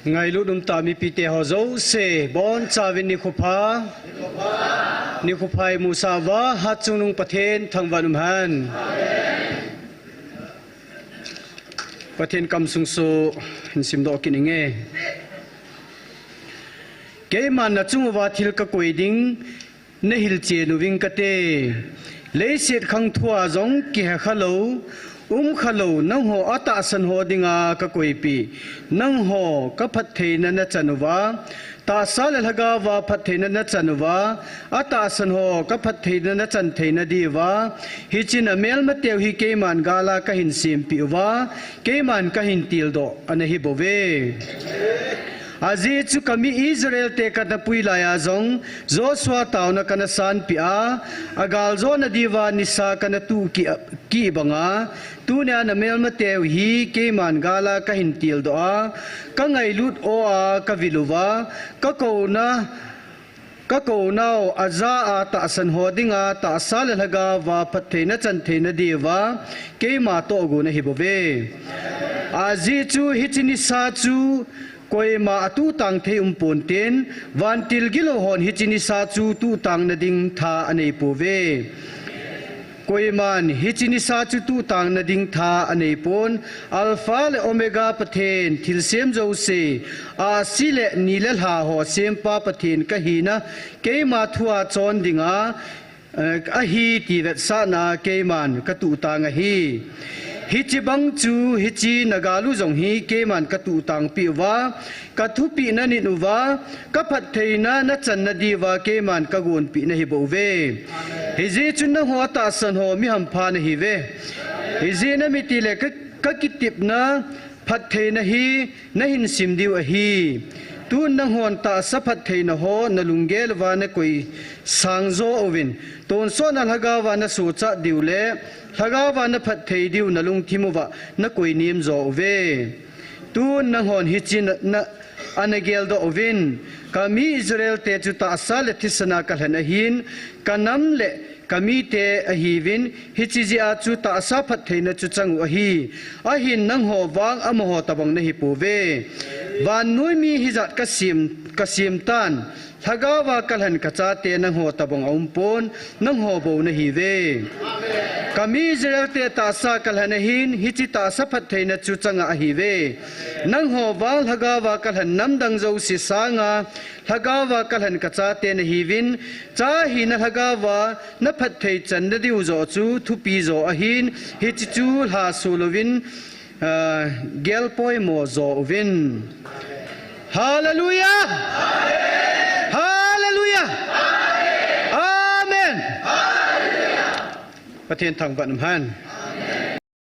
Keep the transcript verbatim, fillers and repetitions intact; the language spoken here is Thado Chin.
Ngailut umtah mipite ho jouse, bonchauvin nikho pha. Nikho pha imusah uva, hatchungnung Pathen thangvah in umhen. Pathen kamsung soh hin simdoh kit inge. Keiman nachung uva thil kakoi ding, nahilchen uving kate. Leiset khang thua jong kihekhalou, umkhalou, nangho atahsan ho dinga kakoipeh, nangho kaphattheina nachan uva, tahsa le lhagaova phattheina nachan uva, atahsan ho kaphattheina nachan theina diuva, hiche namelmateu hi keiman gala kahin sempeh uva, keiman kahin tildoh ana hibouve. Ajeh chu kami Israelte kanapui laiya jong, Joshua taona kanasanpeh a, agaljona diuva nisa kanatuh kih, kih banga, tunia namelmateu hi keiman gala kahin tildoh a, kangailut o a kavil uva, kakouna, kakounau ajah a tahsan ho dinga tahsa le lhagaova phattheina chan theina diuva, keima tohgon ahibouve. Ajeh chu hiche nisa chu koima atuhtang thei umponten, vantil gilou hon hiche nisa chu tuhtang nading tha aneipouve. Koiman hiche nisa chu tuhtang nading tha aneipon, Alpha le Omega Pathen, thilsem jouse, ahsi le ni le lha ho sempa Pathen kahina, keima thua chon dinga, eh, ahi ti vetsahna keiman katuhtang ahi. Hiche bang chu, hiche nagalu jong hi keiman katuhtangpeh uva, kathupeh nanit uva, kaphattheina nachanna diuva keiman kagonpeh nahibouve. Hijeh chun nangho atahsan ho mihampha nahiuve. Ijeh inem itile ka, kakitepna phattheina hi nahin sim diu ahi. Tun nanghon tahsa phattheina ho nalunggel uva nakoi sang jo uvin, tonsotna lhagaova nasochat diu le lhagaova naphatthei diu nalungthim uva nakoi nem jo uve. Tun nanghon hiche na, na, ana geldoh uvin, kami Israelte chu tahsa le thisana kalhen ahin, kanam le kamite ahiuvin, hiche jeh a chu tahsa phattheina chu chang u ahi. Ahin nangho vang amaho tobang nahipouve. Vannoi mi hijat kasem, kasemtan, lhagaova kalhen kachate nangho tobang aumpon, nangho bou nahiuve. Kami Israelte tahsa kalhen ahin, hiche tahsa phattheina chu changa ahiuve. Nangho vang lhagaova kalhen namdang jouse sanga, lhagaova kalhen kachate nahiuvin, cha hina lhagaova naphatthei channa diu joh chu thupi jo ahin, hiche chu lhaso louvin, ah, gelpoimo jo uvin. Hallelujah! Hallelujah! Amen! Pathen thangvah in umhen.